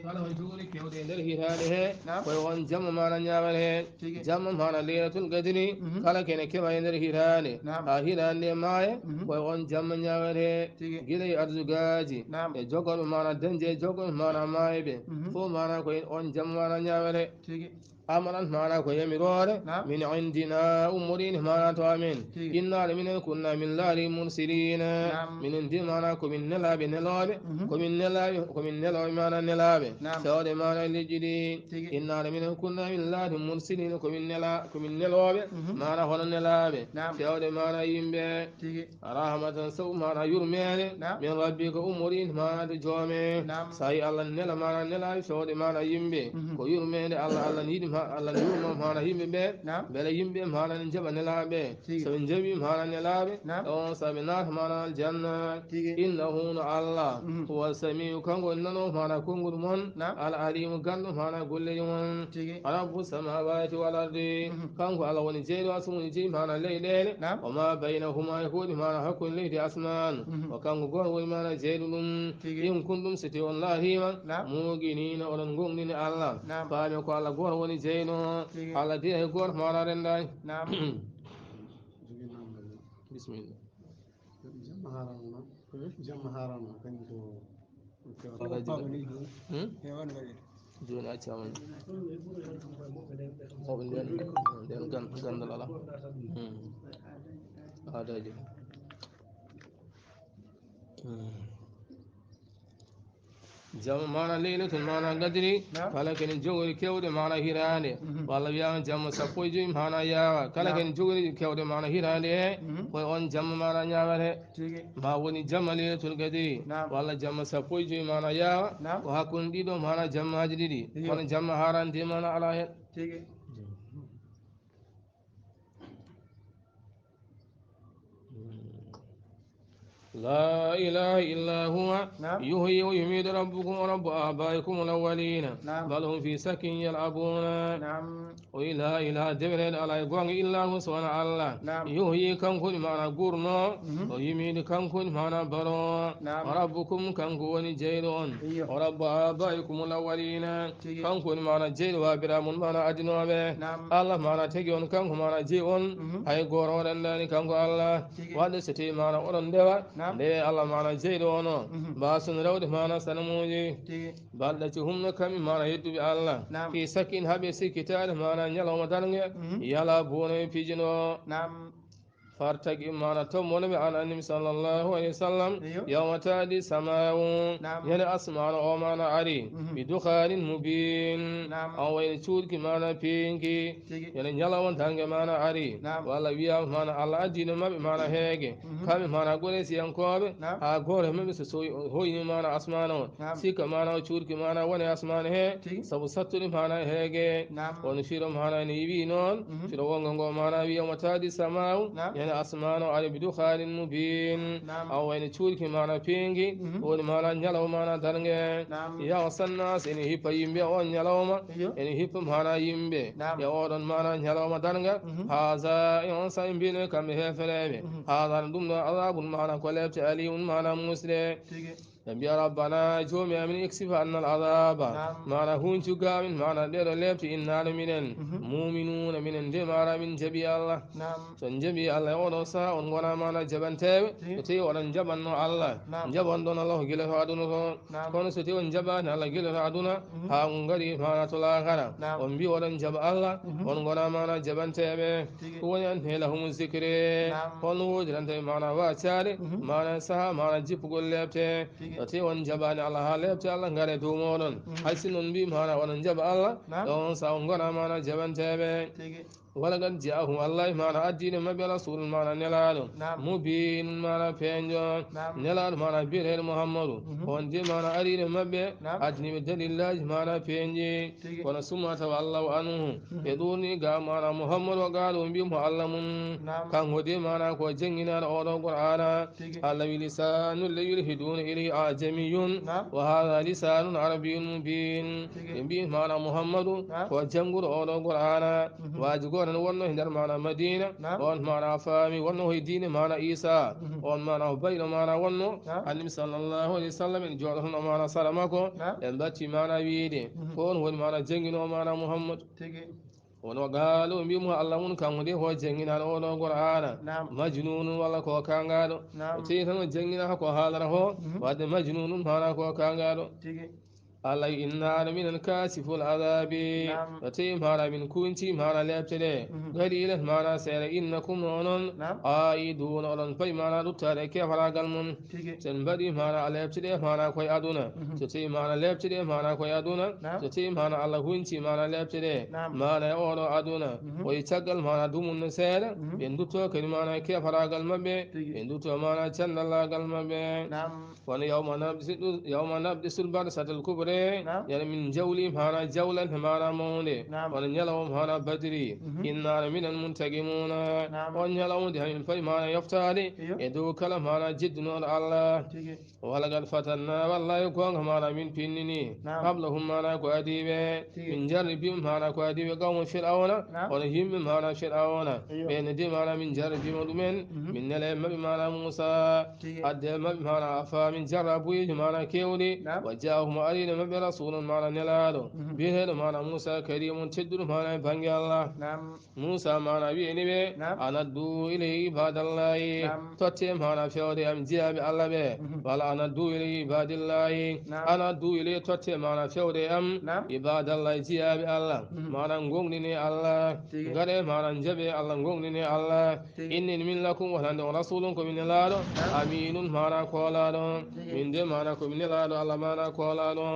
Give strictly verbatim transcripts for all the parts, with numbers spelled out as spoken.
Kala ko juuri kewde e nder hitaande he, naam, koye on jamma maana ñaawere he. Tigi. Jamma maana Laylatul Qadri, mhm, kala kene keɓa e nder hitaande. Naam. Haa hitaande nde maaya, mhm, koye on jamma ñaawere he. Tigi. Gila e arzugaaji, naam, e jogorɓe maana dañde e jogorɓe maana maayɓe. Mhm. Fof maana koye on jamma maana ñaawere he. Tigi. Amaran maana ko yamiroore, naam, min indina, ummoriinde maana to amen. Tigi. Inna minen kunna min laari mursilina. Naam. Minen de maana ko min nelaaɓe nelooɓe, mhm, ko min nelaaɓe, ko min nelooɓe maana nelaaɓe. Naam. Fewde maana leƴƴi ɗi. Tigi. Inna minen kunna min laari mursilina, ko min nela-, ko min nelooɓe, mhm, maana hono nelaaɓe. Naam. Fewde maana yimɓe. Tigi. Rahmatan sabu maana yurmeende, naam, min rabbika ummoriinde maana to joome. Naam. So tawi Allah nela maana nelaaɓe fewde maana yimɓe. Mhm. Ko yurmeende Allah, Allah ne yiɗi ma-, Allah ne yurma maana yimɓe ɓe. Naam. Mbele yimɓe maana ne njaɓa nelaaɓe. Tigi. So ɓe njaɓi maana nelaaɓe, naam, on sabu ɓe naata maana aljanna. Tigi. Innahu no Allah, mhm, huwa samiu, kanko woni nanoowo maana konngol mon, naam, al alimu, ganndo maana golleeji mon. Tigi. Rabbu samawati wal ardi. Mhm. Kanko Allah woni jeyɗo asamanuuji jeyi maana leyɗeele. Naam. Wa ma baynahuma, e ko woni maana hakkunde leydi e asmaan. Mhm. O kanko gooto woni maana jeyɗo ɗum. Tigi. In kuntum, so tawi on laatiima, naam, muuqiniina, oɗon ngoongɗini Allah. Naam. Paami ko Allah gooto woni jeyɗo. Tigi. Allah de hay gooto maana renndaani. Naam. Bismillah. Jamma haarama noon. Jamma haarama kañum ko. Jooni accama. Mawɓe nden, nden gan-, ganndal alaa. Hmm. Aadaaji. Hmm. Jamma maana Laylatul maana Qadri, naam, kala kene jogori kewde maana hitaande. Mhm. Walla wiyaama jamma sappo e joy maana yaawa. Kala, naam, kene jogori kewde maana hitaande he, mhm, koye on jamma maana ñaawere. Tigi. Ma woni jamma Laylatul Qadri, naam, walla jamma sappo e joy maana yaawa, naam, ko hakkunde ɗiɗo maana jammaaji ɗiɗi. Iyo. Kono jamma haarande maana alaa heen. Tigi. La ilaha illa huwa, naam, yuhyi wa yumiitu rabbukum wa rabbu abaikum al awwalina, naam, bal hum fi shakkin yal'abuna. Naam. O wi, laa ilaaha, deweteeɗo alaa e goonga, illaa huwa, so wonaa Allah. Naam. Yuhyi, kanko woni maana guurno. Mhm. O yumiitu, kanko woni maana baro. Naam. Rabbukum, kanko woni jeyɗo on. Iyo. O rabbu abaikum al awwalina. Tigi. Kanko woni maana jeyɗo waabiraaɓe mon maana adinooɓe. Naam. Allah maana tagi on, kanko maana jeyi on. Mhm. Hay gooto o renndaani kanko Allah. Tigi. Waɗde so tawi maana oɗon ndewa, naam, ndewe Allah maana jeyɗo on o. Mhm. Mbaason rewde maana sanamuuji. Tigi. Bal ɗacci hum no kamɓe maana yedduɓe Allah. Naam. Fi shakkin, haa ɓe sikkitaade maana ñalawma darnge. Mhm. Yal'abuna, ɓe pijino. Naam. Fartaqib, maana tommono ɓe an annabi sallallahu alayhi wa sallam. Iyo. Yawma ta'ti sama'u. Naam. Ñande asmaano o maana ari. Mhm. Bi dukhanin mubin. Naam. An wayno cuurki maana piinki. Tigi. Ñande ñalawma darnge maana ari. Naam. Walla wiya maana Allah addino maɓɓe maana heege. Mhm. Kamɓe maana Quraysiyankooɓe, naam, haa gooto e maɓɓe so sowi-, hoyni maana asmaana o. Naam. Sikka maana o cuurki maana woni asmaana he, tigi, sabu sattude maana heege. Naam. Woni firo maana ene wiyi noon, mhm, firo wongo ngo maana wiya mo taadi samaawu, naam, ñande asmaana o ari bi dukhanin mubin. Naam. Awa wayno cuurki maana piingi, mhm, woni maana ñalawma maana darnge. Naam. Yaghsha nnas, ene hippa yimɓe on ñalawma, iyo, ene hippa maana yimɓe, naam, e oɗon maana ñalawma darnga. Mhm. Haza, e on saa'i mbino kamɓe heefereɓe. Mhm. Haza, ɗum ɗo azabun, maana ko lepte, alimun, maana musde. Tigi. Ɓe mbiya, rabbana, joomi amin, iksif anna al azaba. Naam. Maana huncu ga amin, maana ɗeɗo lepte, inna no minen. Mhm. Muminuna, minen de maana min jaɓi Allah. Naam. So on jaɓi Allah e oɗo saaha, on ngona maana jaɓanteɓe. Tigi. So tawi oɗon jaɓanno Allah, naam, jaɓanɗon Allah ko gila to aduna to. Naam. Kono so tawi on jaɓaani Allah gila to aduna, mhm, haa on ngari maana to laakara, naam, on mbi oɗon jaɓa Allah, mhm, on ngona maana jaɓanteɓe. Tigi. Ko woni an he lahumu zikri. Naam. Holno woodi tan tawi maana waccaade, mhm, maana saha, maana jippugol lepte. Tigi. So tawi on jaɓaani Allah haa lepte Allah ngare dow moɗon. Mhm. Hay si non mbi maana oɗon jaɓa Allah, naam, ɗo on sa on ngona maana jaɓanteɓe. Tigi. Wala qad ja'ahum, wallahi, maana addiino maɓɓe rasulun, maana nelaaɗo. Naam. Mubinun, maana peeñɗo. Naam. Nelaaɗo, maana biyeteeɗo Muhammadu. Mhm. On de, maana ariiɗo maɓɓe, naam, addiniiɓe dalillaaji, maana peeñɗi. Tigi. Kono summa tawallahu anhu. Mhm. Ɓe ɗuurni ga, maana Muhammadu, o gaalo, o mbi mo Allah mum. Naam. Kanko de, maana ko jannginaaɗo oɗo Qur'aana. Tigi. Allah wi, lisanul ladhi yulhiduna ilayhi ajamiyun, naam, wa hadha lisanun arabiyyun mubin. Tigi. Ɓe mbi maana Muhammadu, naam, ko jannguɗo oɗo Qur'aana. Mhm. Waaji Onon wonno e nder maana Madina, on maana faami wonno hoye diine maana Isa, on maana o bayɗo maana wonno, Annabi sallallahu alayhi wa sallam en jooɗotono maana sara makko, en batti maana wiide, ko on woni maana jangino maana Muhammad. Wono gaalo mbi mo Allah mun kanko de ho janginaano oɗo Qur'aana, majnunun walla ko kangaaɗo. O tawi tan o jangina ko haalata ho, wadde majnunun maana ko kangaaɗo. Allah wi inna ara minen kasiful azabi. O tawi maana min kunci maana lepte ɗe. Gadi ilat maana seere innakum no onon. Aiduna oɗon payi maana ɗuttaade kefaragal mon. Sen mbaɗi maana a lepte ɗe maana koye aduna. So tawi maana lepte ɗe maana koye aduna. So tawi maana Allah hunci maana lepte ɗe. Maana e oɗo aduna. Koye caggal maana dumun no seeɗa. Ɓe ndutto kadi maana kefaragal maɓɓe. Ɓe ndutto maana candallagal maɓɓe. Kono yawma nabdisu yawma nabdisul barsatal kubre. Yana min jawli maana jawlante maana mawnde. Kono ñalawma maana badri. Innaana minen mun tagi muna. On ñalawma de hamin payi maana yoftaade e dow kala maana jeddunooɗo Allah. Walagad fatanna wallahi gonga maana min pinnini. Qablahum maana ko adiɓe. Min jarribima maana ko adiɓe qawmu fir'auna. Kono yimɓe maana fir'auna. Ɓen de maana min jarribima ɗumen. Min nela e maɓɓe maana Musa. Adde maɓɓe maana afa min jarrabuyeji maana kewɗi. Wa jaahum arino maɓɓe rasulun maana nelaɗo. Biyeteɗo maana Musa karimun tedduɗo maana e bange Allah. Musa maana wiyani ɓe. Anaddu ilayhi ibadallahi. Totte maana fewde am jiyaaɓe Allah ɓe. Wala anaddu ilayhi ibadillahi. Anaddu ilayhi totte maana fewde am. Ibadallahi jiyaaɓe Allah. Maana gongɗini Allah. Gare maana jaɓe Allah gongɗini Allah. Inni min lakum wonande on rasulun ko min nelaaɗo. Aminun maana koolaaɗo. Min de maana ko min nelaaɗo Allah maana koolaaɗo.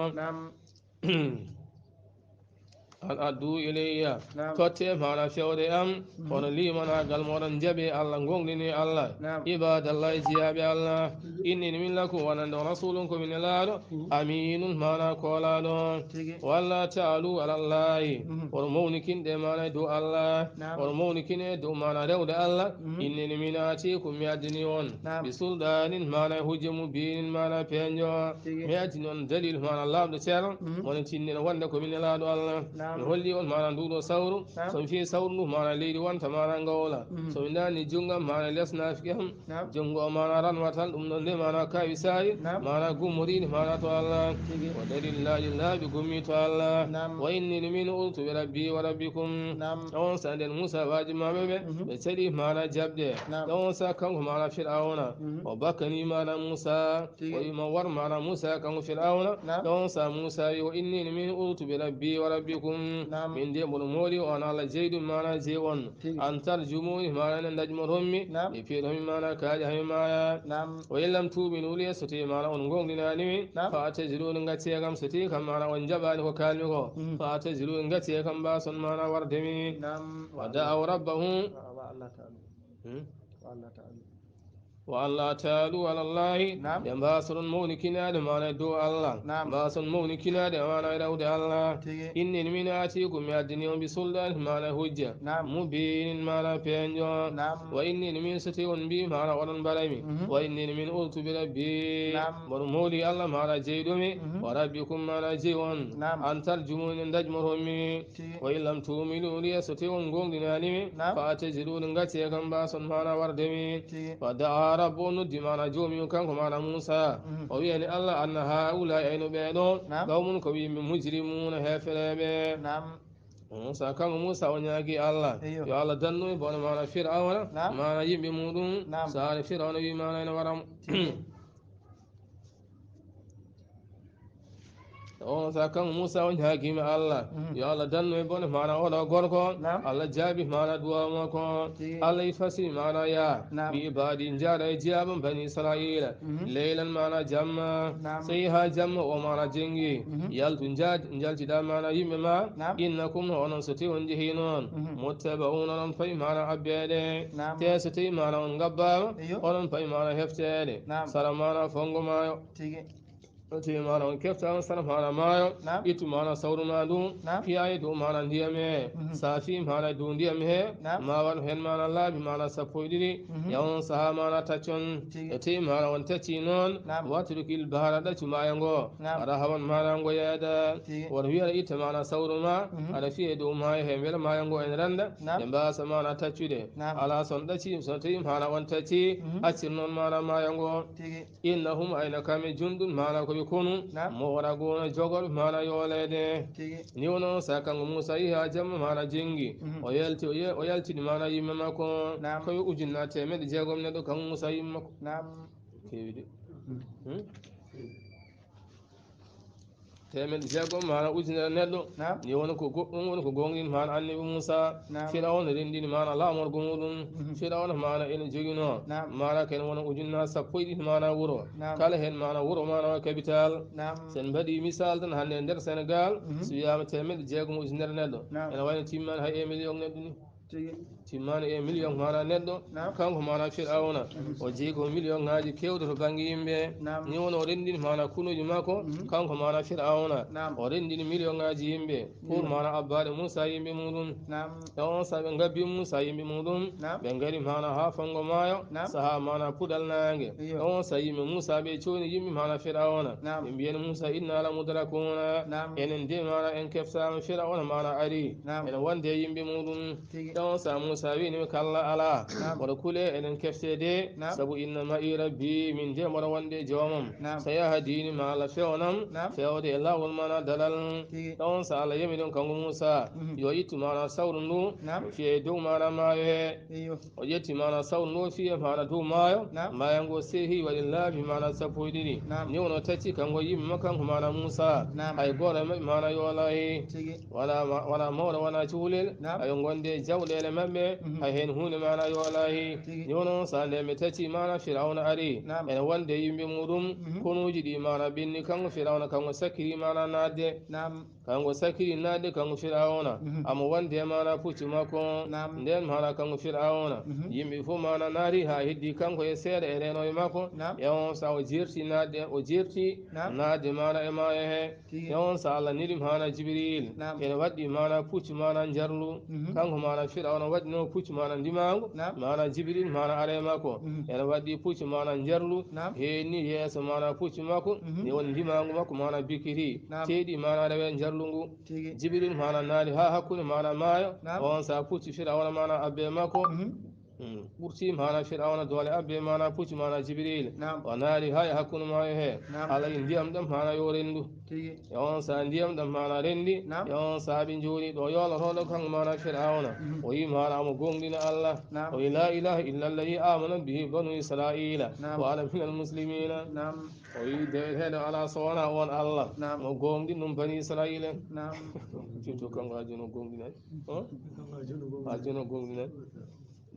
An addu ilayya. Totte maana fewde am. Kono limanagal moɗon jaɓe Allah gongɗini Allah. Ibadallahi jiyaaɓe Allah. Inni min lakum wonande on rasulun ko min nelaaɗo. Aminun maana koolaaɗo. Walla taalu alallahi. Oɗo mawnikinde maana dow Allah. Oɗo mawnikine dow maana rewde Allah. Inni min atikum mi addini on. Bi sulɗanin maana hujja mubinin maana peejo. Mi addini on dalil maana laaɓɗo ceer. Mone tinnina wonde ko min nelaaɗo Allah. Mi holli on maana nduɗo sawru. So mi fii sawru ndu maana leydi wonta maana ngawla. So mi naani junngam maana les naafiki am. Junngo o maana ranwatal ɗum ɗon nde maana kawi saari. Maana gummoriɗi maana to Allah. O dalil laaji laaɓi gummi to Allah. Wa inni min urtu bi rabbi wa rabbikum. On sa nden Musa waaji maɓɓe ɓe. Ɓe caɗi maana jaɓde. Ɗon sa kanko maana Fir'auna. O bakkani maana Musa. O wima war maana Musa kanko Fir'auna. Ɗon sa Musa wi o inni min urtu bi rabbi wa rabbikum. Min de mboɗo mooli on Allah jeyɗum maana jey on. An tarjumuni maana ne ndajmoton mi. Mi piiɗon mi maana kaaƴa hami maaya. O illam tuuminu li so tawi maana on gongɗinaani mi. Fa ataziruni ngacce kam so tawi kam maana on jaɓaani ko kaalmi ko. Fa ataziruni ngacce kam mbaason maana warde mi. Wa da'aw rabbahum. Wa Allah ta'ala. Hmm? Wa Allah ta'ala. Wa Allah ta'alu ala Allahi. Ɓe mbaasoɗon mawnikinaade maana e dow Allah. Mbaason mawnikinaade maana e rewde Allah. Inni min aatikum mi addini on bi sulɗaani maana e hujja. Mubinin maana peeñjo. Wa inni min so tawi on mbi maana oɗon mbaɗa mi. Wa inni min urtu bi rabbi. Mboɗo mawli Allah maana jeyɗo mi. Wa rabbikum maana jey on. An tarjumuni ndajmoton mi. Wa in lam tu'minu li so tawi on gongɗinaani mi. Fa ataziruni ngacce kam mbaason maana warde mi. Wa da'a rabbahu noddi maana joomi kanko maana Musa. O wiyani Allah anna haa'ulaa'i ayno ɓeeɗo. Qawmun ko yimɓe mujrimuuna heefereeɓe. Musa kanko Musa o ñaagi Allah. Yo Allah dannu e bone maana Fir'auna. Maana yimɓe muɗum. Saare Fir'auna wi maana ene wara mo. On sa kanko Musa o ñaagima Allah. Yo Allah dannu e bone maana oɗo gorko. Allah jaabi maana duwa makko. Allah yi fasi maana ya. Bi ibadi njaara e jiyaaɓe bani Israila. Leylan maana jamma. So yi ha jamma o maana jengi. Yaltu njaltida maana yimɓe ma. Innakum no onon so tawi on jehi noon. Muttaba'un onon payi maana abbeede. Te so tawi maana on ngabbaama. Onon payi maana hefteede. Sara maana fongo maayo. Ti maana on kefta on sara maana maayo. Naam. Ittu maana sawru ma ndu. Naam. Fiya e dow maana ndiyam he. Mhm. Sa fi maana dow ndiyam he. Naam. Ma waɗ hen maana laabi maana sappo e ɗiɗi. Mhm. Ya on saha maana taccon. Tigi. E ti maana on tacci noon. Naam. Watrukil bahra, ɗaccu maayo ngo. Naam. Rahawan maana ngo yeeda. Tigi. Won wiya itta maana sawru ma. Mhm. Aɗa fiya e dow maayo he mbela maayo ngo en renda. Naam. Ɓe mbasa maana taccude. Naam. Ala son ɗacci, son tawi maana on tacci. Mhm. Accir noon maana maayo ngo. Tigi. Innahum, ayna kamɓe, jundun maana ko ɓe konu. Naam. Mo wona gona jogol maana yooleede. Tigi. Ni wono sa kanko Muusa yi ha jamma maana jengi. Mhm. O yalti, o ye-, o yaltini maana yimɓe makko. Naam. Ko ɓe ujunna teemeɗɗe jeegom neɗɗo kanko Muusa yimɓe makko. Naam. Kewi de. Hmm? Teemeɗɗe jeegom maana ujunere neɗɗo. Naam. Ni woni ko go-, ɗum woni ko goongɗin maana annabi Muusa. Naam. Firawna renndini maana laamorgo muɗum. Mhm. Firawna maana ene joginoo. Naam. Maana ken wona ujunna sappo e ɗiɗi maana wuro. Naam. Kala heen maana wuro maana o capital. Naam. Sen mbaɗi misal tan hannde e nder Senegal, mhm, so wiyaama teemeɗɗe jeegom ujunere neɗɗo. Naam. Ene wayno timmaani hay e million neɗɗo ni. Tigi. Timmaani e million maana neɗɗo. Naam. Kanko maana Firawna. Mhm. O jeyi ko million ngaaji keewɗo to bannge yimɓe. Naam. Ni woni o renndini maana kunuuji makko. Mhm. Kanko maana Firawna. Naam. O renndini million ngaaji yimɓe. Pour, iyo, maana abbaade Muusa yimɓe muɗum. Naam. E on saha ɓe ngabbi Muusa yimɓe muɗum. Naam. Ɓe ngari maana haa fanngo maayo. Naam. Saha maana puɗal naange. Iyo. E on saha yimɓe Muusa ɓe cowni yimɓe maana Firawna. Naam. Ɓe mbiyen Muusa, inna la mudrakuna. Naam. Enen de maana en keftaama, Firawna maana ari. Naam. Ene wonde e yimɓe muɗum. Tigi. Ɗon sa Muusa wi'ni ɓe, kalla, alaa. Naam. Wata kule, eɗen kefte de. Naam. Sabu inna ma'i rabbi, min de mboɗo wonde e joomam. Naam. Sayahdini, ma Allah fewnam. Naam. Fewde e laawol mana dalal. Tigi. Ɗon sa Allah yami ɗon kanko Muusa, mhm, yo ittu mana sawru ndu. Naam. O fiya e dow mana maayo he. Iyo. O ƴetti mana sawru ndu, o fiya mana dow maayo. Naam. Maayo ngo seehi waɗi laabi mana sappo e ɗiɗi. Naam. Ni wono tacci kanko yimɓe makko kanko mana Muusa. Naam. Hay gooto e maɓɓe mana yoolaayi. Tigi. Wala ma-, wala mawɗo, wala cukalel. Naam. Ayo gonde e jawɗeele maɓɓe, mhm, hay heen huunde maana yoolaayi. Tigi. Ni wono sa nde ɓe tacci maana Firawna ari. Naam. Ene wonde e yimɓe muɗum, mhm, konuuji ɗi maana ɓenni kanko Firawna, kanko sakkiri maana naatde. Naam. Kanko sakkiri naatde kanko Firawna. Mhm. Amo wonde e maana puccu makko. Naam. Nden maana kanko Firawna. Mhm. Yimɓe fof maana naati haa heddi kanko e seeɗa e reenooɓe makko. Naam. E on sa o jerti naatde, o jerti, naam, naatde maana e maayo he. Tigi. E on sa Allah neli maana Jibril. Naam. Ene waɗɗi maana puccu maana njarlu. Mhm. Kanko maana Firawna waɗɗino puccu maana ndimaangu. Naam. Maana Jibril maana are makko. Mhm. Ene waɗɗi puccu maana njarlu. Naam. Heenni yeeso maana puccu makko. Mhm. Ni woni ndimaangu makko maana bikiti. Naam. Teeɗi maana rewe njarlu ngu. Tigi. Jibril maana naali haa hakkunde maana maayo. Naam. On sa puccu Firawna maana abbe makko. Mhm. Hmm. Ɓurti maana Firawna doole abbe maana puccu maana Jibril. Naam. O naali haa e hakkunde maayo he. Naam. Alay ndiyam ɗam maana yo renndu. Tigi. E on sa ndiyam ɗam maana renndi. Naam. E on sa ɓe njooni ɗo yoolotooɗo kanko maana Firawna. Mhm. O yi maana amo goongɗina Allah. Naam. O yi la ilaha illa allazi amanat bihi banu Israila. Naam. Wa ana minal muslimina. Naam. O yi deweteeɗo alaa so wonaa on Allah. Naam. Mo goongɗin ɗum bani Israila. Naam. Surtout kanko haa jooni o goongɗinay. Haa jooni o goongɗinay.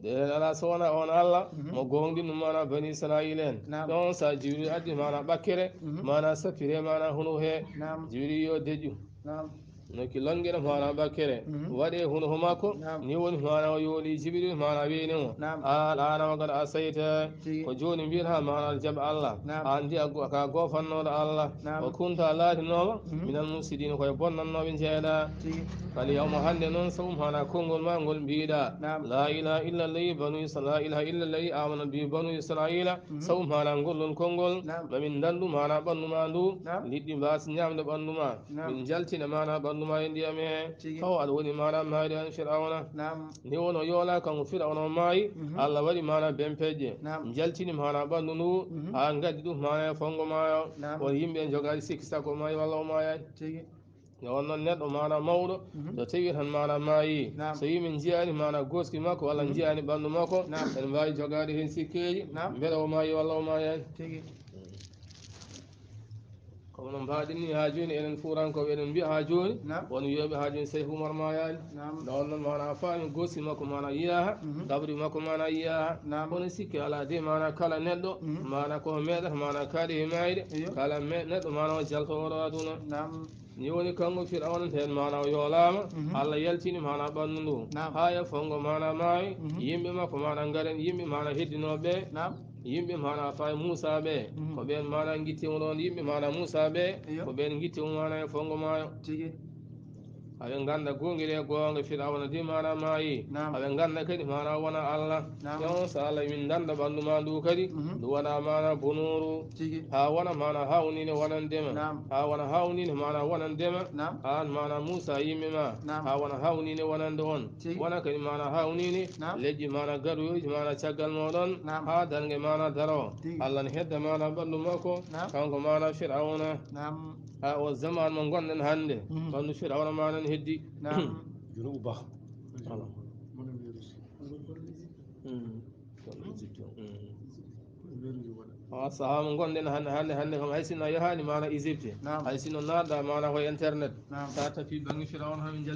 De alaa so wonaa on Allah, mhm, mo goongɗin ɗum maana bani Israila en. Naam. Ɗon sa Jibril addi maana ɓakkere, mhm, maana sappire, maana hunu he. Naam. Jibril yo deƴƴu. Naam. No ki longere maana ɓakkere. Mhm. Waɗe hunu ho makko, naam, ni woni maana o yooli Jibril maana weeni mo. Naam. Al ana wa qad asayta. Tigi. Ko jooni mbiyata maana aljab Allah. Naam. An di a go-, ka goofannooɗo Allah. Naam. Wa kunta laatinooma, mhm, minal mufsidin koye bonnannooɓe jeeɗa. Tigi. Fal yawma hannde noon, sabu maana konngol ma ngol mbiɗa. Naam. La ilaha illa allahi banu Isra-, la ilaha illa allahi amana bi banu Israila. Mhm. Sabu maana ngol ɗon konngol. Naam. Mamin ndandu maana ɓanndu ma ndu. Naam. Liɗɗi mbaasi ñaamde ɓanndu ma. Naam. Min njaltina maana ɓanndu ma e ndiyam he. Tigi. Taw aɗa woni maana maayde an Firawna. Naam. Ni wono yoola kanko Firawna o maayi. Mhm. Allah waɗi maana bempeƴƴe. Naam. Njaltini maana ɓanndu ndu. Mhm. Haa ngaddi ɗum maana e fonngo maayo. Naam. Won yimɓe jogaade sikki sakko maayi walla o maayaani. Tigi. Nde wonnoon neɗɗo maana mawɗo, mhm, so tawi tan maana maayi, naam, so yimɓe njiyaani maana gooski makko walla, mhm, njiyaani ɓanndu makko, naam, en mbaawi jogaade heen sikkeeji, naam, mbele o maayi walla o maayaani. Tigi. Kono no mbaɗen ni haa jooni, enen Fuurankooɓe eɗen mbiya haa jooni, naam, won wiyooɓe haa jooni Seyfu Umar maayaani. Naam. Nde wonnoon maana faami gooski makko maana yiyaha, mhm, kabri makko maana yiyaha. Naam. Kono sikke alaa de maana kala neɗɗo, mhm, maana ko meeɗata maana kaaɗi e maayde, iyo, kala me-, neɗɗo maana o jalto oɗo aduna. Naam. Ni woni kanko Firawna nden maana o yoolaama, mhm, Allah yaltini maana ɓanndu ndu. Naam. Haa e fonngo maana maayi, mhm, yimɓe makko maana ngaren, yimɓe maana heddinooɓe. Naam. Yimɓe maana fay Muusa ɓe, ko ɓeen maana ngitti mo ɗoon. Yimɓe maana Muusa ɓe, ko ɓeen ngitti mo maana e fonngo maayo. Tigi. Aɓe ngannda goonga e goonga Firawna de maana maayi. Aɓe ngannda kadi maana wona Allah. Yon so Allah min ngannda ɓanndu ma ndu kadi, ndu wona maana bonooru. Tigi. Haa wona maana hawnine wonande ma. Haa wona hawnine maana wonande ma. Aan maana Muusa yimɓe ma. Haa wona hawnine wonande on. Tigi. Wona kadi maana hawnine. Leƴƴi maana gaɗooji maana caggal mooɗon. Haa darnge maana daro. Tigi. Allah ne hedda maana ɓanndu makko. Kanko maana Firawna. Haa o zaman mo ngonɗen hannde. Ɓanndu Firawna maana ne heddi. Junubu ba. Voilà. Kono Égypte. Awa sahaa mo ngonɗen hannde, hannde, hannde kam, hay sinno a yahaani maana Égypte, hay sinno naatɗa maana ko internet, sa tapi bannge Firawna, hamin jal